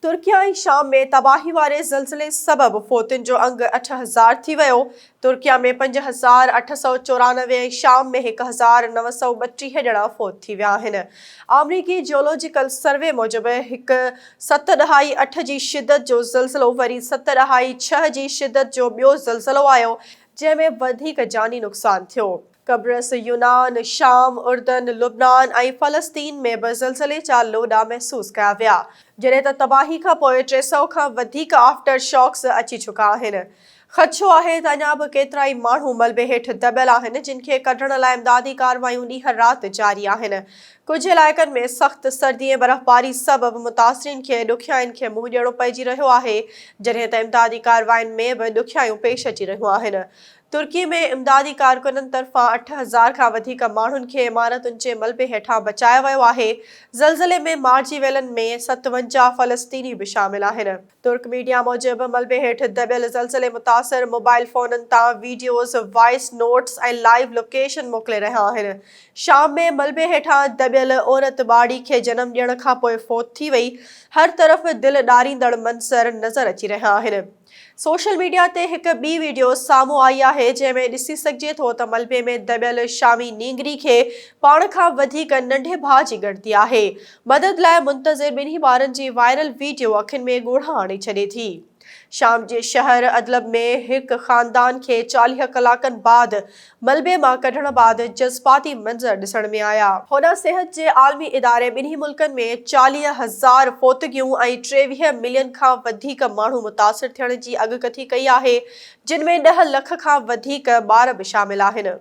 ترڪيه ۽ شام ۾ تباهي واري زلزلي سبب فوتين جو انگ 8000 ٿي ويو. ترڪيه ۾ 5894 ۽ شام ۾ 1932 ڄڻا فوت ٿي ويا آهن. آمريڪي جيولوجيڪل سروي موجب هڪ ست ڏهائي اٺ جي شدت جو زلزلو وري ست ڏهائي ڇهه جي شدت جو ٻيو زلزلو آيو جنهن ۾ وڌيڪ جاني نقصان ٿيو. قبرص، يونان، شام، اردن، لبنان ۽ فلسطين ۾ به زلزلي جا لوڏا محسوس ڪيا ويا، جڏهن ته تباهي کانپوء 300 کان وڌيڪ آفٽر شاڪس اچي چڪا آهن. خدشو آهي ته اڃا به ڪيترائي ماڻهو ملبي هيٺ دٻيل آهن، جن کي ڪڍڻ لاء امدادي ڪارروايون ڏينهن رات جاري آهن. ڪجهه علائقن ۾ سخت سردي ۽ برفباري سبب متاثرين کي ڏکيائين کي منهن ڏيڻو پئجي رهيو آهي، جڏهن ته امدادي ڪاررواين ۾ به ڏکيائيون پيش اچي رهيون آهن. ترڪي ۾ امدادي ڪارڪنن طرفان 8000 کان وڌيڪ ماڻهن کي عمارتن جي ملبي هيٺان بچايو ويو آهي، زلزلي ۾ مارجي ويلن ۾ 57 فلسطيني به شامل آهن. ترڪ ميڊيا موجب ملبي هيٺ دٻيل زلزلي متاثر موبائل فونن تان videos, voice notes ۽ live location موڪلي رهيا آهن. شام ۾ ملبي هيٺان دٻيل عورت ٻارڙي کي جنم ڏيڻ کانپوء فوت ٿي وئي، هر طرف دل ڏاريندڙ منظر نظر اچي رهيا آهن. سوشل ميڊيا تي هڪ ٻي وڊيو سامهون آئي آهي جنهن ۾ ڏسي سگهجي ٿو ته ملبي ۾ دٻيل شامي نينگري کي پاڻ کان وڌيڪ ننڍي ڀاء جي ڳڻتي آهي. مدد لاء منتظر ٻنهي ٻارن جي وائرل وڊيو اکين ۾ ڳوڙها آڻي ڇڏي ٿي. شام جي شهر ادلب ۾ هڪ خاندان کي 40 ڪلاڪن بعد ملبي مان ڪڍڻ بعد جذباتي منظر ڏسڻ ۾ آيا. هوڏانهن صحت جي عالمي اداري ٻنهي ملڪن ۾ 40 هزار فوتگيون ۽ 23 ملين کان وڌيڪ ماڻهو متاثر ٿيڻ جي اڳڪٿي ڪئي آهي، جن ۾ ڏهه لک کان وڌيڪ ٻار به شامل آهن.